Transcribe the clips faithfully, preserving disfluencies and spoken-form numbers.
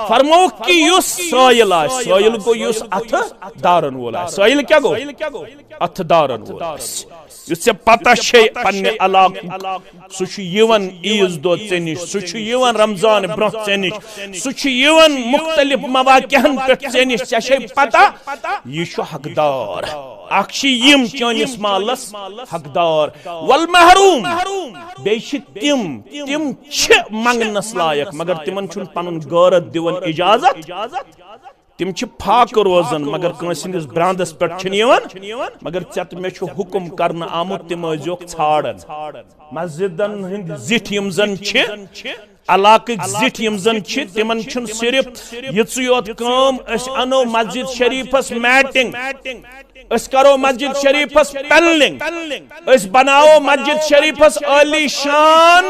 فرمووُکھ کہِ یُس سٲیِل آسہِ، سٲیِل گوٚو یُس اَتھٕ دارَن وول آسہِ۔ سٲیِل کیٛاہ گوٚو؟ اَتھٕ دارَن وول آسہِ۔ یُس ژےٚ پتہ چھے پننہِ علاقُک، سُہ چھُ یِوان عیٖذ دۄہ ژےٚ نِش، سُہ چھُ یِوان رمضان برونٛہہ ژےٚ نِش، سُہ چھُ یِوان مختلف مواقعن پٮ۪ٹھ ژےٚ نِش، ژےٚ چھے پتہ یہِ چھُ حقدار۔ اکھ چھِ یِم چٲنِس مالس حقدار، والمحروم، بیٚیہِ چھِ تِم، تِم چھِ منٛگنس لایق، مگر تِمن چھُنہٕ پنُن غٲرت دِوان اجازت۔ تِم چھِ فاقہٕ روزان، مگر کٲنٛسہِ ہٕنٛدِس براندس پٮ۪ٹھ چھِنہٕ یِوان۔ مگر ژےٚ تہٕ مےٚ چھُ حُکم کرنہٕ آمُت، تِم ٲسۍزیوکھ ژھانٛڈان۔ مسجدن ہٕنٛدۍ زِٹھۍ یِم زن چھِ، علاقٕکۍ زِٹھۍ یِم زن چھِ، تِمن چھُنہٕ صرف یِژٕے یوت کٲم، أسۍ انو مسجد شریفس میٹنگ، أسۍ کرو مسجد شریفس پینلنگ، أسۍ بناوو مسجد شریفس عالی شان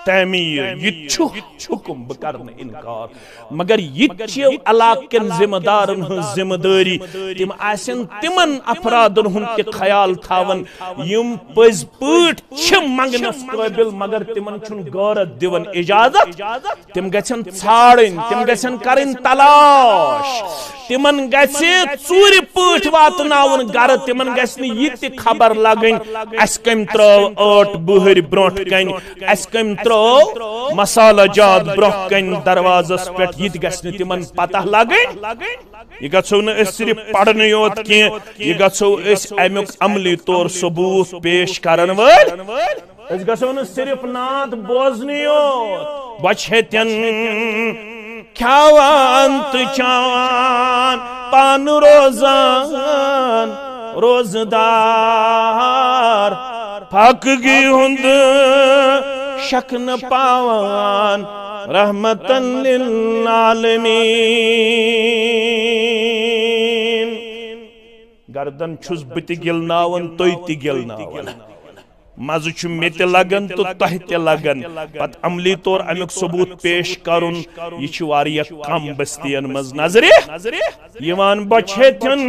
تعمیر۔ یہِ تہِ چھُ حُکم، بہٕ کرٕ نہٕ انکار۔ مگر یہِ تہِ چھِ علاقہٕ کٮ۪ن ذمہٕ دارن ہٕنٛز ذمہٕ دٲری، تِم آسن تِمن افرادن ہُنٛد تہِ خیال تھاوان، یِم پٔزۍ پٲٹھۍ چھِ منٛگنس قٲبل، مگر تِمن چھُنہٕ غٲرت دِوان اجازت۔ تِم گژھن ژھانٛڈٕنۍ، تِم گژھن کرٕنۍ تلاش، تِمن گژھِ ژوٗرِ پٲٹھۍ واتناوُن گرٕ، تِمن گژھِ نہٕ یہِ تہِ خبر لگٕنۍ، اسہِ کٔمۍ ترٲو ٲٹ بُہٕرۍ برونٛٹھ کنہِ، اسہِ کٔمۍ ترٲو مسالہ جات برونٛہہ کنہِ دروازس پٮ۪ٹھ، یہِ تہِ گژھِ نہٕ تِمن پتہ لگٕنۍ۔ یہِ گژھو نہٕ أسۍ صرف پرنہٕ یوت کینٛہہ، یہِ گژھو أسۍ امیُک عملی طور ثبوت پیش کرن وٲلۍ۔ أسۍ گژھو نہٕ صرف نعت بوزنٕے یوت، بۄچھِ ہیٚتٮ۪ن کھٮ۪وان تہٕ چٮ۪وان، پانہٕ روزان روزٕ دار، فاقگی ہُنٛد شکھ نہٕ پاوان، رحمتن للعالمین۔ گردن چھُس بہٕ تہِ گِلناوان، تُہۍ تہِ گِلناوان۔ مزٕ چھُ مےٚ تہِ لگان تہٕ تۄہہِ تہِ لگان۔ پتہٕ عملی طور امیُک ثبوت پیش کرُن، یہِ چھُ واریاہ کم بستین منٛز نظرِ یِوان۔ بۄچھِ ہیٚتٮ۪ن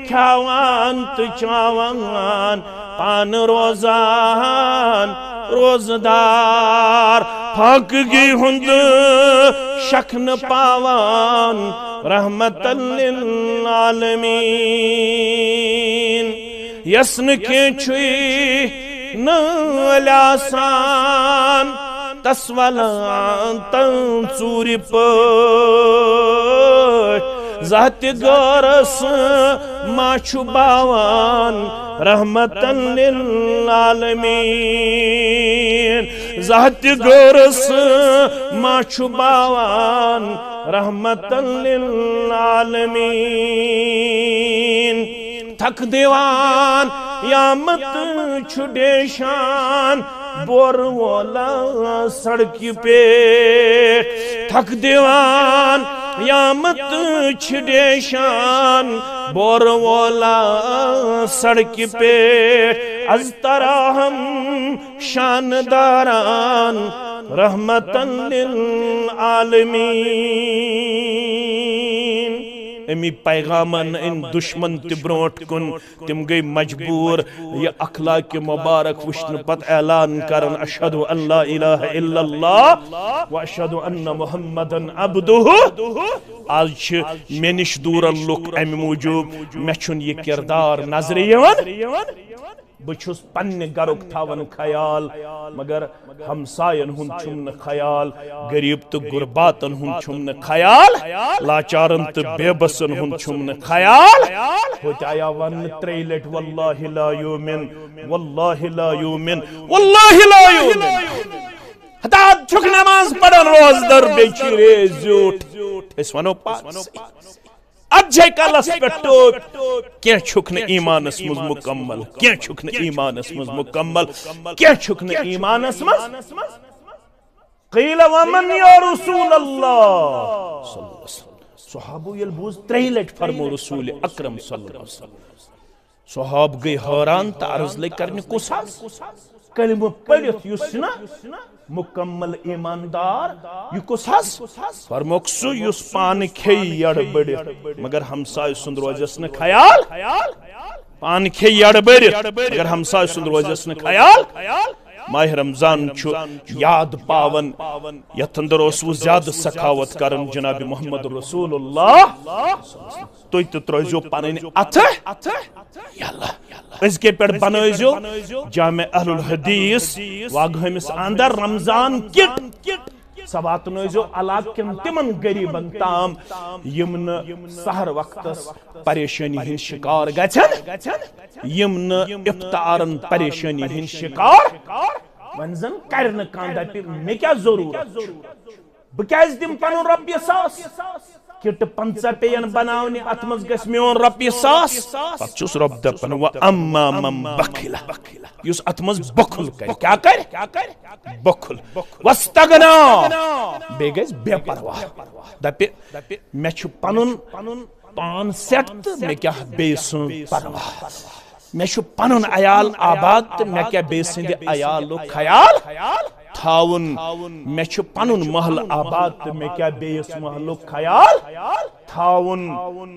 کھٮ۪وان تہٕ چٮ۪وان، پانہٕ روزان روزٕ دار، فاقگی ہُنٛد شکھ نہٕ پاوان، رحمتن للعالمین۔ یس نہٕ کینٛہہ چھُے نٲلۍ آسان، تس ولان تن ژوٗرِ پٲٹھۍ، زانٛہہ تہِ غٲرس ما چھُ باوان، رحمتن للعالمین۔ زانٛہہ تہِ غٲرس ما چھُ باوان، رحمتن للعالمین۔ تھکھ دِوان یامت چھُ ڈیشان، بور وولا سڑکہِ پٮ۪ٹھ۔ تھکھ دِوان یامت چھِ ڈیشان، بور وولا سڑکہِ پٮ۪ٹھ۔ از تراہم شانداران، رحمتن للعالمین۔ امی پیغامن أنۍ دشمن تہِ برونٛٹھ کُن۔ تِم گٔے مجبوٗر یہِ اخلاق مبارک وٕچھنہٕ پتہٕ اعلان کرن، "اشہد ان لا الہ الا اللہ و اشہد ان محمدن عبدہ۔" آز چھِ مےٚ نِش دوٗرن لُکھ امہِ موٗجوٗب، مےٚ چھُنہٕ یہِ کردار نظرِ یِوان۔ بہٕ چھُس پننہِ گرُک تھاوان خیال، مگر ہمساین ہُنٛد چھُم نہٕ خیال، غریب تہٕ غرباتن ہُنٛد چھُم نہٕ خیال، لاچارن تہٕ بے بسن ہُنٛد چھُم نہٕ خیال۔ ہوتہِ آیا وننہٕ ترٛیٚیہِ لٹہِ، "واللہ لا یؤمن، واللہ لا یؤمن، واللہ لا یؤمن۔" ہتا چھُکھ نماز پران روزدر، بیٚیہِ چھُ ریز زیوٗٹھ۔ أسۍ ونو پانسٕے۔ اتھ جے کلس پٮ۪ٹھ ٹوپۍ، کینٛہہ چھُکھ نہٕ ایمانس منٛز مکمل، کینٛہہ چھُکھ نہٕ ایمانس منٛز مکمل، کینٛہہ چھُکھ نہٕ ایمانس منٛز۔ قیل ومن یا رسول اللہ؟ صحابو ییٚلہِ بوٗز، ترٛیٚیہِ لٹہِ فرمو رسول اکرم صلی اللہ علیہ وسلم۔ صحاب گٔے حٲران تہٕ عرض لٔگۍ کرنہِ، "کُس حظ؟ کلمہٕ پٔرِتھ یُس چھُنہ مکمل ایماندار، یہِ کُس حظ؟" فرموکھ، "سُہ یُس پانہٕ کھیٚیہِ یڑ بٔڑِتھ، مگر ہمسایہِ سُنٛد روزٮ۪س نہٕ خیال۔ پانہٕ کھیٚیہِ یڑ بٔرِتھ، مگر ہمسایہِ سُنٛد روزٮ۪س نہٕ خیال۔" ماہ رمضان چھُ یاد پاوان، یتھ اندر اوسوٕ زیادٕ سخاوت کران جناب محمد رسول اللہ۔ تُہۍ تہِ ترٲوزیو پنٕنۍ اتھٕ یلہٕ۔ أزکہِ پٮ۪ٹھ بنٲوزیو جامع اہل الحدیث واگہٲمِس اندر رمضان کٹ۔ سۄ واتنٲوزیو علاقہٕ کٮ۪ن تِمن غریبن تام، یِم نہٕ سحر وقتس پریشٲنی ہٕنٛدۍ شکار گژھن، یِم نہٕ افطارن پریشٲنی ہٕنٛدۍ شکار۔ وۄنۍ زن کرِ نہٕ کانٛہہ، دپہِ، مےٚ کیٛاہ ضروٗرت چھُ؟ بہٕ کیٛازِ دِمہٕ پنُن رۄپیہِ ساس؟ کِٹہٕ پنٛژاہ پیٚین بناونہِ، اتھ منٛز گژھِ میون رۄپیہِ ساس۔ پتہٕ چھُس رۄب دپان، "وَأَمَّا مَن بَخِلَ"، یُس اتھ منٛز بخل کرِ، کیٛاہ کرِ؟ بخل۔ وَاسْتَغْنَىٰ، بیٚیہِ گژھِ بے پرواہ۔ دپہِ، "مےٚ چھُ پنُن پان سیٹ تہٕ مےٚ کیٛاہ بیٚیہِ سٕنٛز پرواہ۔ مےٚ چھُ پنُن عیال آباد تہٕ مےٚ کیٛاہ بیٚیہِ سٕنٛدِ عیالُک خیال تھاوُن۔ مےٚ چھُ پنُن محلہٕ آباد تہٕ مےٚ کیٛاہ بیٚیِس محلُک خیال تھاوُن۔"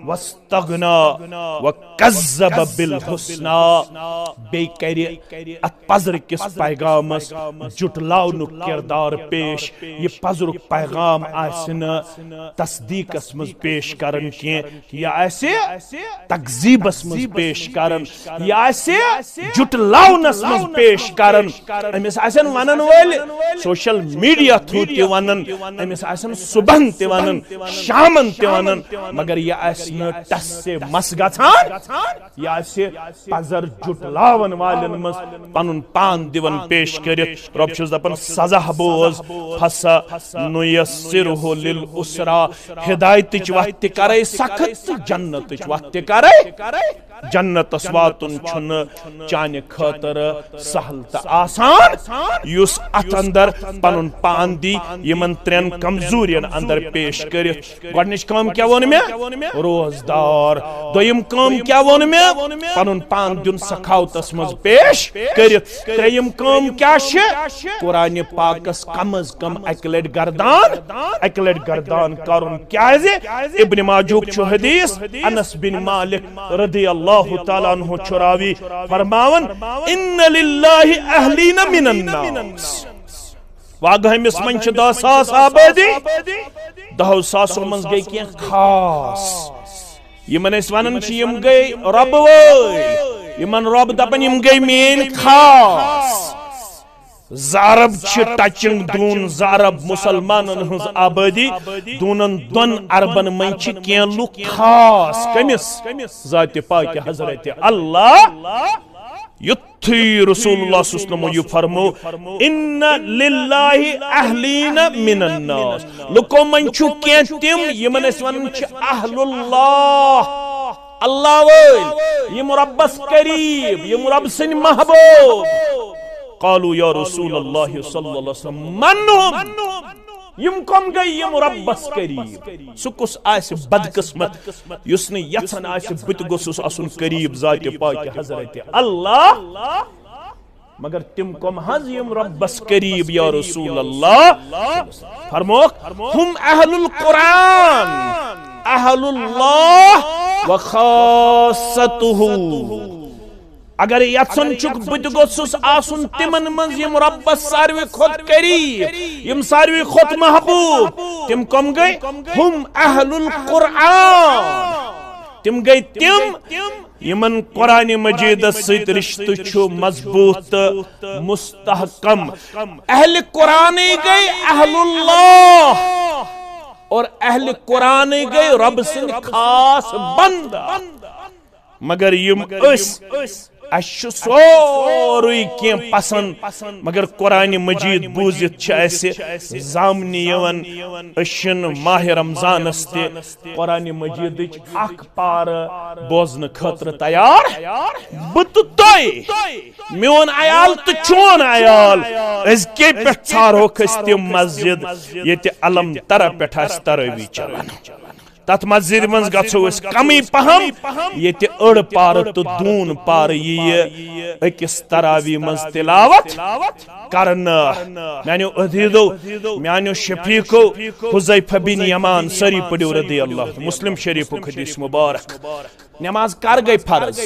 وَاسْتَغْنَىٰ وَكَذَّبَ بِالْحُسْنَىٰ، بیٚیہِ کرِ اتھ پزرٕ کِس پیغامس جُٹلاونُک کردار پیش۔ یہِ پزرُک پیغام آسہِ نہٕ تصدیقس منٛز پیش کران کینٛہہ، یہِ آسہِ تکذیبس منٛز پیش کران، یہِ آسہِ جُٹلاونس منٛز پیش کران۔ أمِس آسن ونن وٲلۍ سوشل میڈیا تھرو تہِ ونان، أمِس آسن صبحن تہِ ونان، شامن تہِ ونان، مگر یہِ آسہِ نہٕ ٹس سے مس گژھان۔ یہِ آسہِ پزر جُٹلاون والٮ۪ن منٛز پنُن پان دِوان پیش کٔرِتھ۔ رۄب چھُس دپان، سزا بوز، فَسَنُيَسِّرُهُ لِلْيُسْرَىٰ، ہدایتٕچ وتھ تہِ کرے سخت تہٕ جنتٕچ وتھ تہِ کرے۔ جنتس واتُن چھُنہٕ چانہِ خٲطرٕ سہل تہٕ آسان۔ یُس اتھ اندر پنُن پان دی یِمن ترٛٮ۪ن کمزورین اندر پیش کٔرِتھ۔ گۄڈٕنِچ کٲم کیٛاہ ووٚن مےٚ؟ روزدار۔ دوٚیِم کٲم کیٛاہ ووٚن مےٚ؟ پنُن پان دیُن سخاوتس منٛز پیش کٔرِتھ۔ ترٛیٚیِم کٲم کیٛاہ چھِ؟ قرآنِ پاکس کم از کم اکہِ لٹہِ گردان، اکہِ لٹہِ گردان کرُن۔ کیٛازِ؟ ابن ماجہُک چھُ حدیث، انس بن مالک رضی اللہ تعالیٰ عنہ چھُ راوی، فرماوان، "إِنَّ لِلَّهِ أَهْلِينَ مِنَ النَّاسِ"۔ واگہٲمِس منٛز چھِ دَہ ساس آبٲدی، دَہو ساسو منٛز گٔے کینٛہہ خاص۔ یِمن أسۍ وَنان چھِ، یِم گٔے رۄبہٕ وٲلۍ، یِمن رۄب دَپان، یِم گٔے میٲنۍ خاص۔ زٕ ارب چھِ ٹچنگ دوٗن زٕ ارب مُسلمانن ہٕنٛز آبٲدی، دوٗنن دۄن اربن منٛز چھِ کینٛہہ لُکھ خاص۔ کٔمِس؟ ذاتِ پاکہِ حضرت اللہ۔ یُتھ یُتھُے رسول اللہ صلی اللہ علیہ وسلمو یہِ فرمو، "إِنَّ لِلَّهِ أَهْلِينَ مِنَ النَّاسِ"، لُکو منٛز چھُ کینٛہہ تِم یِمن أسۍ ونان چھِ اہل اللہ، اللہ وٲلۍ، یِم رۄبس قریب، یِم رۄب سٕنٛدۍ محبوب۔ قالوا یا رسول اللہ صلی اللہ علیہ وسلم، من ہم؟ یِم کم گٔے یِم رۄبس قریب؟ سُہ کُس آسہِ بدقسمت یُس نہٕ یژھان آسہِ بہٕ تہِ گوٚژھُس آسُن قریب ذاتِ پاکہِ حضرت اللہ؟ مگر تِم کم حظ یِم رۄبس قریب یا رسول اللہ؟ فرموکھ، ہم اہل القرآن، اہل اللہ و خاصتہ۔ اگر یژھان چھُکھ بہٕ تہِ گوٚژھُس آسُن تِمن منٛز یِم رۄبس ساروی کھۄتہٕ قریب، یِم ساروی کھۄتہٕ محبوب، تِم کم گٔے؟ ہم اہل القرآن۔ تِم گٔے تِم یِمن قرآن مجیدس سۭتۍ رشتہٕ چھُ مضبوط تہٕ مستحکم۔ اہل قرآنٕے گٔے اہل اللہ اور اہل قرآنٕے گٔے رۄب سٕنٛدۍ خاص بندٕ۔ مگر یِم أسۍ، اَسہِ چھُ سورُے کینٛہہ پسند، مگر قرآن مجید بوٗزِتھ چھِ اَسہِ زامنہِ یِوان۔ أسۍ چھِنہٕ ماہِ رمضانس تہِ قرآن مجیدٕچ اکھ پارٕ بوزنہٕ خٲطرٕ تیار۔ بہٕ تہٕ تُہۍ، میون عیال تہٕ چون عیال، أزکے پٮ۪ٹھ ژھارہوکھ أسۍ تِم مسجد ییٚتہِ الم ترہ پٮ۪ٹھ آسہِ تراویح چلان۔ تتھ مسجد منٛز گژھو أسۍ کمٕے پہم، ییٚتہِ أڑ پارٕ تہٕ دوٗن پارٕ ییہِ أکِس تراویح منٛز تلاوت کرنہٕ۔ میانیو عزیزو، میانیو شفیقو، حذیفہ بن یمان، سٲری پٔرِو رضی اللہ، مسلم شریفُک حدیث مبارک۔ نماز کر گٔے فرض؟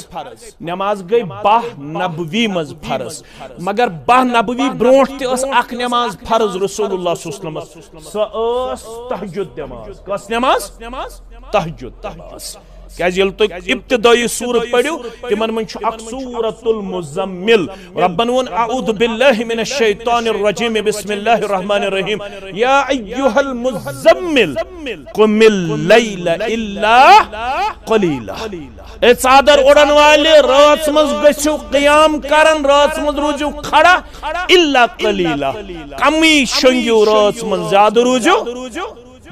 نماز گٔے باہ نبوی منٛز فرض۔ مگر باہ نبوی برونٹھ تہِ ٲس اکھ نماز فرض رسول اللہ صلی اللہ علیہ وسلمس۔ سۄ ٲس تہجد نماز۔ کۄس نماز؟ تہجد نماز۔ کیازِ ییٚلہِ تُہۍ ابتدٲیی سورہ پٔرِو، تِمن منٛز چھُ اکھ سورۃ المزمل۔ ربن ووٚن، اعوذ باللہ من الشیطان الرجیم، بسم اللہ الرحمن الرحیم، یا ایھا المزمل قم اللیل الا قلیلا۔ اے ژادر اوڑن والہِ، رٲژ منٛز گٔژھِو قیام کرن، رٲژ منٛز روٗزِو کھڑا، الا قلیلا، کمی شۄنگِو رٲژ منٛز، زیادٕ روٗزِو۔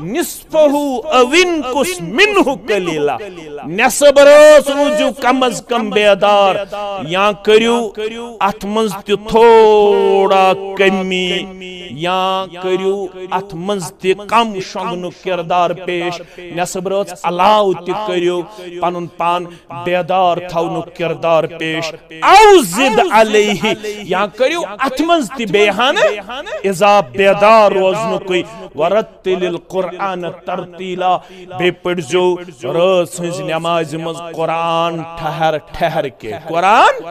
نصفہ او انقص منہ قلیلا، نصف رٲژ روٗزِو کم از کم بیدار، یا کٔرِو اتھ منٛز تہِ تھوڑا کمی، یا کٔرِو اتھ منٛز تہِ کم شۄنگنُک کردار پیش، نصف رٲژ علاوٕ تہِ کٔرِو پنُن پان بیدار تھاونُک کردار پیش۔ او زد علیہ، یا کٔرِو اتھ منٛز تہِ بیٚیہِ ہن اضافہٕ بیدار روزنُکُے۔ ورتل القرآن ترتیلا، بیٚیہِ پٔرزیو رٲژ ہٕنٛزِ نمازِ منٛز قرآن ٹھہر ٹھہر کے۔ قرآن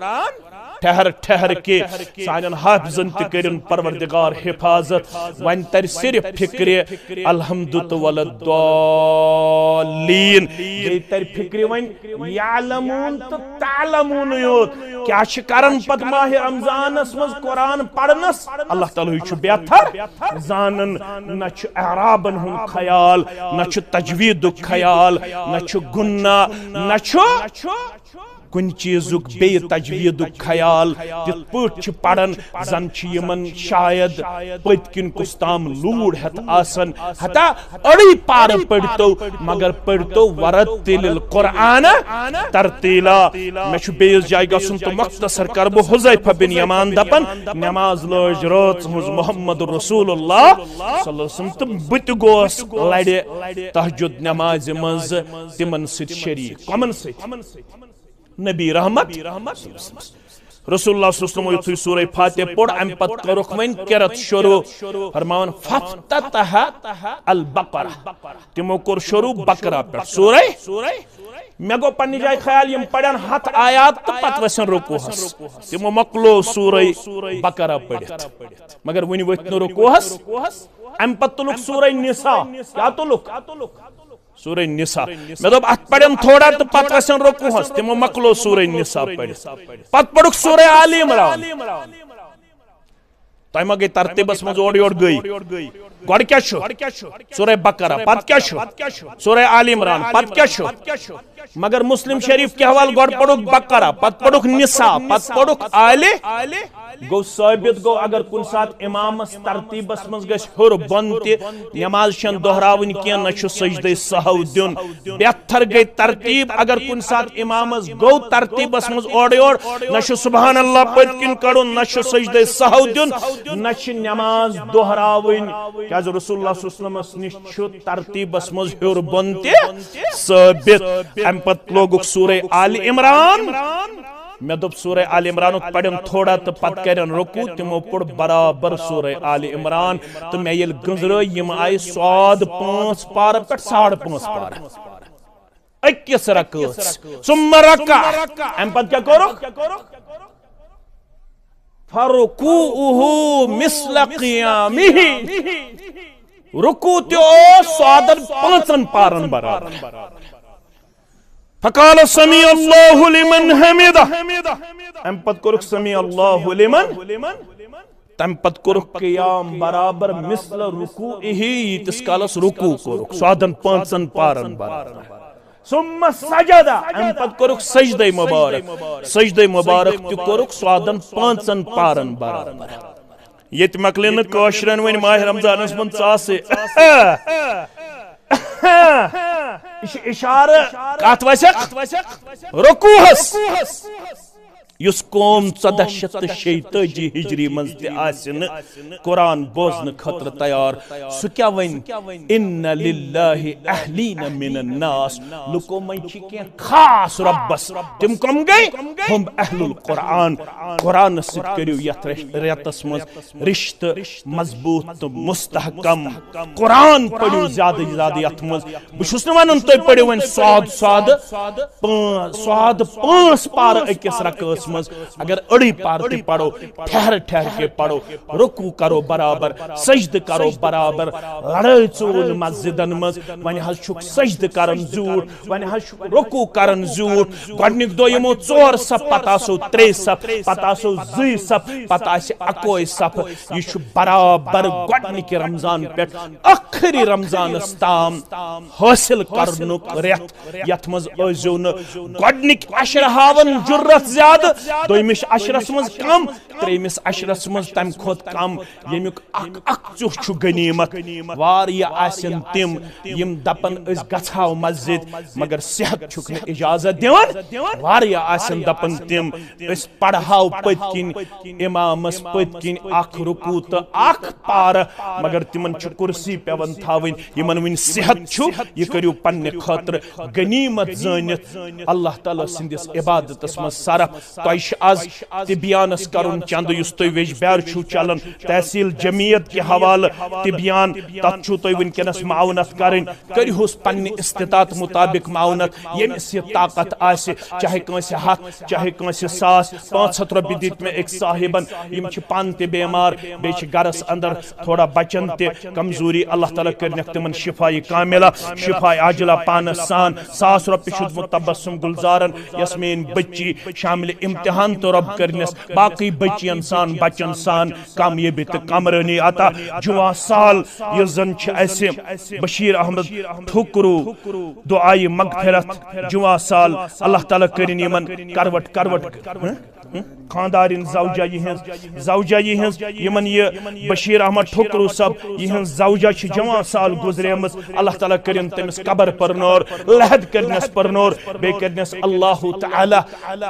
ٹھہر ٹھہر کے۔ سانٮ۪ن حافظن تہِ کٔرِن پروردگار حفاظت۔ وۄنۍ ترِ صرف فکرِ الحمد تہٕ ولد الضالین۔ بیٚیہِ ترِ فکرِ وۄنۍ یعلمون تہٕ تعلمون یوت۔ کیٛاہ چھِ کران پتہٕ ماہِ رمضانس منٛز قرآن پرنس؟ اللہ تعالیٰ ہٕے چھُ بہتر زانان۔ نہ چھُ اعرابن ہُنٛد خیال، نہ چھُ تجویدُک خیال، نہ چھُ گُنہ، نہ چھُ کُنہِ چیٖزُک بیٚیہِ تجویٖدُک خیال۔ تِتھ پٲٹھۍ چھِ پران زن چھِ یِمن شاید پٔتۍ کِنۍ کُس تام لوٗر ہٮ۪تھ آسان۔ ہتا أڑٕے پارٕ پٔرۍتو، مگر پٔرۍتو ورتل القرآن ترتیلا۔ مےٚ چھُ بیٚیِس جایہِ گژھُن تہٕ مختصر کرٕ بہٕ۔ حذیفہ بن یمان دپان، نماز لٲج رٲژ ہٕنٛز محمد رسول اللہ صلی اللہ علیہ وسلم تہٕ بہٕ تہِ گوس لڑِ تہجد نمازِ منٛز تِمن سۭتۍ شریٖک۔ کمن سۭتۍ؟ نبی رحمت۔ رسول اللہ صلی اللہ علیہ وسلم یُتھُے سورہ فاتحہ پوٚر، امہِ پتہٕ کٔرٕکھ وۄنۍ قرت شروع، فرماوان، فافتتح البقرہ۔ تِمو کوٚر شروع بقرہ پٮ۪ٹھ۔ سورہ، مےٚ گوٚو پننہِ جایہِ خیال، یِم پرن ہتھ آیات تہٕ پتہٕ وسن رکوعس۔ تِمو مۄکلو سورہ بقرہ پٔرِتھ، مگر وُنہِ ؤتھۍ نہٕ رکوعس۔ امہِ پتہٕ تُلُکھ سورہ نساء۔ کیٛاہ تُلُکھ؟ سورہ نساء۔ مےٚ دوٚپ، اتھ پرن تھوڑا تہٕ پتہٕ وسن رکوعس۔ تِمو مۄکلو سورہ نساء پٔرِتھ۔ پتہٕ پوٚرُکھ سورہ آل عمران۔ تۄہہِ ما گٔے ترتیٖبس منٛز اورٕ یورٕ گٔے؟ گۄڈٕ کیٛاہ چھُ؟ سورہ بقرہ۔ پتہٕ کیٛاہ چھُ؟ سورہ آل عمران۔ پتہٕ کیٛاہ چھُ؟ مگر مسلم شریف کہِ حوالہٕ گۄڈٕ پوٚرُکھ بقرہ، پتہٕ پوٚرُکھ نساء، پتہٕ پوٚرُکھ آلِ۔ گوٚو ثٲبت گوٚو، اگر کُنہِ ساتہٕ امامس ترتیٖبس منٛز گژھِ ہیوٚر بۄن تہِ، نماز چھَنہٕ دۄہراوٕنۍ کینٛہہ، نہ چھُ سجدے سہو دیُن۔ بہتر گٔے ترتیٖب، اگر کُنہِ ساتہٕ امامس گوٚو ترتیٖبس منٛز اورٕ یورٕ، نہ چھُ سبحان اللہ پٔتۍ کِنۍ کڑُن، نہ چھُ سجدے سہو دیُن، نہ چھِ نماز دۄہراوٕنۍ۔ کیازِ رسول اللہ صلی اللہ علیہ وسلمس نِش چھُ ترتیٖبس منٛز ہیوٚر بۄن تہِ ثٲبت۔ امہِ پتہٕ لوگُکھ سورہ آل عمران۔ مےٚ دوٚپ، سورہ آل عمرانُک پرن تھوڑا تہٕ پتہٕ کرن رکوع۔ تِمو پوٚر برابر سورہ آل عمران۔ تہٕ مےٚ ییٚلہِ گٔنٛزرٲے، یِم آیہِ صاد پانٛژھ پارٕ پٮ۪ٹھ ساڑٕ پانٛژھ پارٕ أکِس رکٲژ۔ ثم رکع۔ امہِ پتہٕ کیٛاہ کوٚرُکھ؟ فرکوعہ مثل قیامہ۔ رکوع تہِ اوس صادن پانٛژن پارن برابر۔ فقال سمع اللہ لمن حمدہ۔ امہِ پتہٕ کوٚرُکھ سمع اللہ لمن۔ تمہِ پتہٕ کوٚرُکھ قیام برابر مثل رکوعہ، ییٖتِس کالس رکوع کوٚرُکھ، صادن پانٛژن پارن برابر۔ ثم سجد، امہِ پتہٕ کوٚرُکھ سجدے مبارک، سجدے مبارک تہِ کوٚرُکھ صادن پانٛژن پارن برابر۔ ییٚتہِ مۄکلہِ نہٕ کٲشرٮ۪ن وۄنۍ ماہِ رمضانس منٛز ژاسہٕ۔ یہِ چھُ اشارٕ کتھ وسکھ؟ رکوعس۔ یُس قوم ژۄدہ شیٚتھ تہٕ شیٚیہِ تٲجی ہجری منٛز تہِ آسہِ نہٕ قرآن بوزنہٕ خٲطرٕ تیار، سُہ کیٛاہ وَنہِ؟ ان للہ اہلین من الناس۔ لُکو منٛز چھِ کینٛہہ خاص رۄبس۔ تِم کم گٔے؟ ہم اہل القرآن۔ قرآنس سۭتۍ کٔرِو یتھ رٮ۪تس منٛز رشتہٕ مضبوط تہٕ مستحکم۔ قرآن پٔرِو زیادٕ زیادٕ یتھ منٛز۔ بہٕ چھُس نہٕ ونان تُہۍ پٔرِو وۄنۍ سادٕ سادٕ پانٛژھ، سادٕ پانٛژھ پارٕ أکِس رکٲژ منٛز۔ اگر أڑٕے پارٕ تہِ پرو، ٹھہر ٹھہر کے پرو، رکوع کرو برابر، سجدٕ کرو برابر، لڑٲے ژوٗل مسجدن منٛز۔ وۄنۍ حظ چھُکھ سجدٕ کران زیوٗٹھ، وۄنۍ حظ چھُکھ رکوع کران زیوٗٹھ۔ گۄڈٕنِکۍ دۄہ یِمو ژور صف، پتہٕ آسو ترٛے صف، پتہٕ آسو زٕے صف، پتہٕ آسہِ اکوے صف۔ یہِ چھُ برابر گۄڈٕنِکہِ رمضان پٮ۪ٹھ ٲخری رمضانس تام حٲصِل کرنُک رٮ۪تھ، یتھ منٛز ٲسۍزیو نہٕ گۄڈٕنِکۍ عشرٕ ہاوان جُرت زیادٕ، دوٚیمِس عشرس منٛز کم، ترٛیٚیمِس عشرس منٛز تمہِ کھۄتہٕ کم۔ ییٚمیُک اکھ اکھ ژیوٚہ چھُ غنیمت۔ واریاہ آسن تِم یِم دپن أسۍ گژھہو مسجد، مگر صحت چھُکھ نہٕ اجازت دِوان۔ واریاہ آسن دپان تِم أسۍ پرہاو پٔتۍ کِنۍ امامس پٔتۍ کِنۍ اکھ رکوع تہٕ اکھ پارٕ، مگر تِمن چھُ کرسی پٮ۪وان تھاوٕنۍ۔ یِمن وٕنہِ صحت چھُ، یہِ کٔرِو پننہِ خٲطرٕ غنیمت زٲنِتھ اللہ تعالیٰ سٕنٛدِس عبادتس منٛز صرف۔ تۄہہِ چھُ از تبیانس کرُن چندٕ، یُس تُہۍ ویٚجبیار چھِو چلان تحصیل جمعیت کہِ حوالہٕ تبیان، تتھ چھُو تۄہہِ وٕنکیٚنس معاونت کرٕنۍ۔ کٔرِہوس پننہِ استطاعت مطابق معاونت، ییٚمِس یہِ طاقت آسہِ، چاہے کٲنٛسہِ ہتھ، چاہے کٲنٛسہِ ساس، پانٛژھ ہتھ رۄپیہِ دِتۍ مےٚ أکۍ صاحبن، یِم چھِ پانہٕ تہِ بیمار، بیٚیہِ چھِ گرس اندر تھوڑا بچن تہِ کمزوری۔ اللہ تعالیٰ کٔرنکھ تِمن شفایہِ کاملہ، شفایہِ عاجلہ پانس سان۔ ساس رۄپیہِ چھُس بہٕ تبسم گلزارن، یۄس میٲنۍ بچی شامل امتحان تہٕ رۄب کٔرنس باقٕے بچین سان، بچن سان کامیٲبی تہٕ کامرٲنی عطا۔ جُمعہ سال یُس زن چھِ اسہِ بشیر احمد ٹھوکرو دعایہِ مغفرت، جُمعہ سال اللہ تعالیٰ کٔرِن یِمن کروٹ کروٹ، ہہ؟ خاندارِن زوجہ یِہٕنٛز، زوجہ یِہٕنٛز، یِمن یہِ بشیر احمد ٹھوکرو صٲب یِہٕنٛز زوجہ چھِ جُمعہ سال گُزریمٕژ۔ اللہ تعالیٰ کٔرِن تٔمِس قبر پرنور، لحد کٔرنس پرنور، بیٚیہِ کٔرنس اللہ تعالیٰ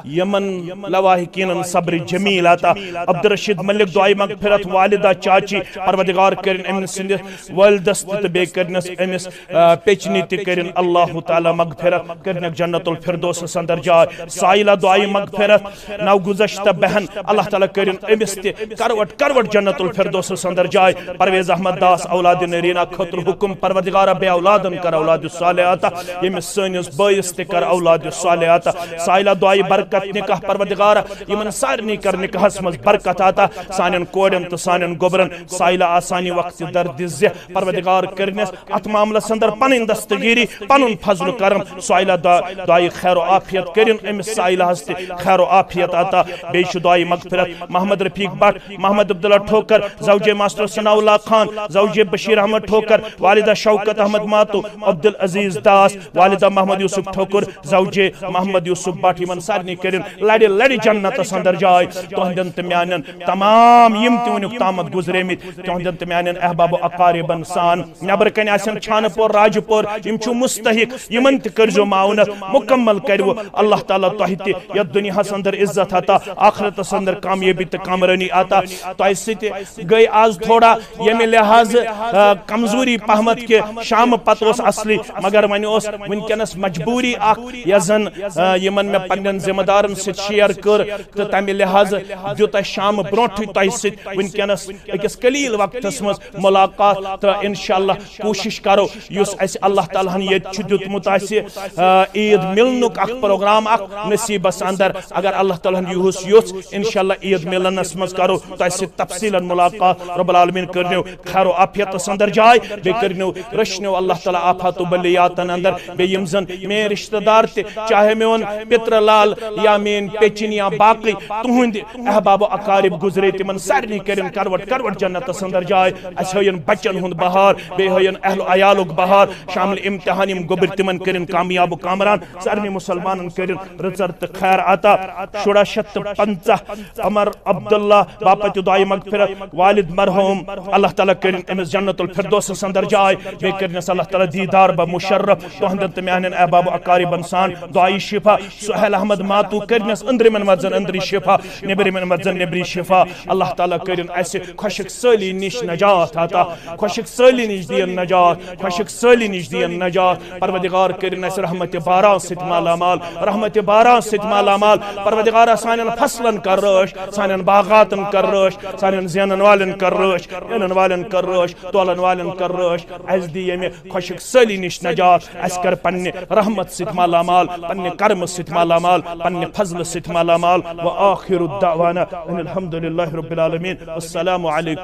یِمن لواحقینن صبر جمیل عطا۔ عبدالرشید ملک دعایہِ مغفرت، والدہ چاچی، پروردگار کٔرِن أمۍ سٕنٛدِس والدس تہِ تہٕ بیٚیہِ کٔرنس أمِس، آ، پیچنہِ تہِ کٔرِن اللہ تعالیٰ مغفرت، کٔرنکھ جنت الفردوسس اندر جاے۔ سائلہ دعایہِ مغفرت، نو گزشتہ بہن، اللہ تعالیٰ کٔرِن أمِس تہِ کروٹ کروٹ جنت الفردوسس اندر جاے۔ پرویز احمد داس اولاد نرینا خٲطرٕ حکم، پروردگارہ بے اولادن کر اولاد صالح عطا، ییٚمِس سٲنِس بٲیِس تہِ کر اولاد صالح عطا۔ سائلہ دعایہِ برکت نکاح، پروردگارہ یِمن سارنٕے کر نکاحس منٛز برکت عطا، سانٮ۪ن کورٮ۪ن تہٕ سانٮ۪ن گوبرن۔ سائلہ آسانی وقت درد زِ پروردگار کٔرنس اتھ معاملس اندر پنٕنۍ دستگیری، پنُن فضل و کرم۔ سائلہ دعا، دعایہِ خیر و عافیت کٔرِن أمِس سائلہس تہِ خیر و عافیت عطا۔ بیٚیہِ چھُ دعایہِ مغفرت محمد رفیق بٹ، محمد عبداللہ ٹھوکر، زوجے ماسٹر ثناء اللہ خان، زوجے بشیر احمد ٹھوکر، والدہ شوکت احمد ماتو، عبدالعزیز داس، والدہ محمد یوسف ٹھوکر، زوجے محمد یوسف بٹ، یِمن سارنٕے کٔرِن لڑِ لڑِ جنتس اندر جاے۔ تُہنٛدٮ۪ن تہٕ میانٮ۪ن تمام یِم تہِ وُنیُک تامتھ گُزریمٕتۍ، تِہنٛدٮ۪ن تہٕ میانٮ۪ن احباب و اقاربن سان۔ نٮ۪برٕ کنہِ آسن چھانہٕ پور، راجہٕ پور، یِم چھِ مستحق، یِمن تہِ کٔرزیو معاونت، مکمل کرِوٕ اللہ تعالیٰ تۄہہِ تہِ یتھ دُنیاہس اندر عزت عطا، آخرتس اندر کامیٲبی تہٕ کامرٲنی عطا۔ تۄہہِ سۭتۍ گٔے آز تھوڑا ییٚمہِ لحاظہٕ، آ، کمزوری پہمتھ کہِ شامہٕ پتہٕ اوس اصلی، مگر وۄنۍ اوس وٕنکیٚنس مجبوری اکھ، یۄس زن، آ، یِمن مےٚ پننٮ۪ن ذمہٕ دارن سۭتۍ شیئر کٔر، تہٕ تمہِ لحاظہٕ دیُت اسہِ شامہٕ برونٹھٕے تۄہہِ سۭتۍ وٕنکیٚنس أکِس قلیل وقتس منٛز ملاقات، تہٕ انشاءاللہ کوٗشش کرو یُس اسہِ اللہ تعالیٰ ہن ییٚتہِ چھُ دیُتمُت اسہِ، آ، عید ملنُک اکھ پروگرام اکھ نصیبس اندر۔ اگر اللہ تعالیٰ ہن یُہُس یوٚژھ، انشاءاللہ عید ملنس منٛز کرو تۄہہِ سۭتۍ تفصیلاً ملاقات۔ رب العالمین کٔرنیو خیر و عافیتس اندر جاے، بیٚیہِ کٔرنیو رٔچھنیو اللہ تعالیٰ آفات و بلیاتن اندر۔ بیٚیہِ یِم زن میٲنۍ رشتہٕ دار تہِ، چاہے میون پتر لال یا میٲنۍ پیچِن یا باقٕے تُہنٛدۍ احباب و اقارب گُزرے، تِمن سارنٕے کٔرِن کروٹ کروٹ جنتس اندر جاے۔ اسہِ ہٲیِن بچن ہُنٛد بہار، بیٚیہِ ہٲیِن اہل و عیالُک بہار۔ شامل امتحان یِم گوٚبٕرۍ، تِمن کٔرِن کامیاب و کامران۔ سارنٕے مسلمانن کٔرِن رٕژر تہٕ خیر عطا۔ شُراہ شیٚتھ تہٕ پنٛژاہ، عمر عبداللہ باپتھ دعایہِ مغفرت، والد مرحوم، اللہ تعالیٰ کٔرِن أمِس جنت الفردوسس اندر جاے، بیٚیہِ کٔرنس اللہ تعالیٰ دیدار بہ مشرف۔ تُہنٛدٮ۪ن تہٕ میانٮ۪ن احباب و اقاربن سان دعایہِ شفا۔ سہیل احمد ماتو کٔرنس أنٛدرِمٮ۪ن مرضن أنٛدری شفا، نیٚبرِمٮ۪ن مرضن نیٚبری شفا۔ اللہ تعالیٰ کٔرِن اَسہِ خۄشک سٲلی نِش نجات عطا، خۄشک سٲلی نِش دِیِن نجات، خۄشک سٲلی نِش دِیِن نجات۔ پروردگار کٔرِن اَسہِ رحمتِ باران سۭتۍ مالا مال، رحمتِ باران سۭتۍ مالا مال۔ پروردگارا، سانٮ۪ن فصلن کر رٲچھ، سانٮ۪ن باغاتن کر رٲچھ، سانٮ۪ن زینن والٮ۪ن کر رٲچھ، اَنن والٮ۪ن کر رٲچھ، تولن والٮ۪ن کر رٲچھ۔ اَسہِ دِ ییٚمہِ خۄشک سٲلی نِش نجات، اَسہِ کر پننہِ رحمت سۭتۍ مالا مال، پننہِ کرمہٕ سۭتۍ مالا مال، پننہِ فضلہٕ سۭتۍ مالا مال۔ وآخر دعوانا ان الحمد للہ رب العالمین۔ السلام علیکم۔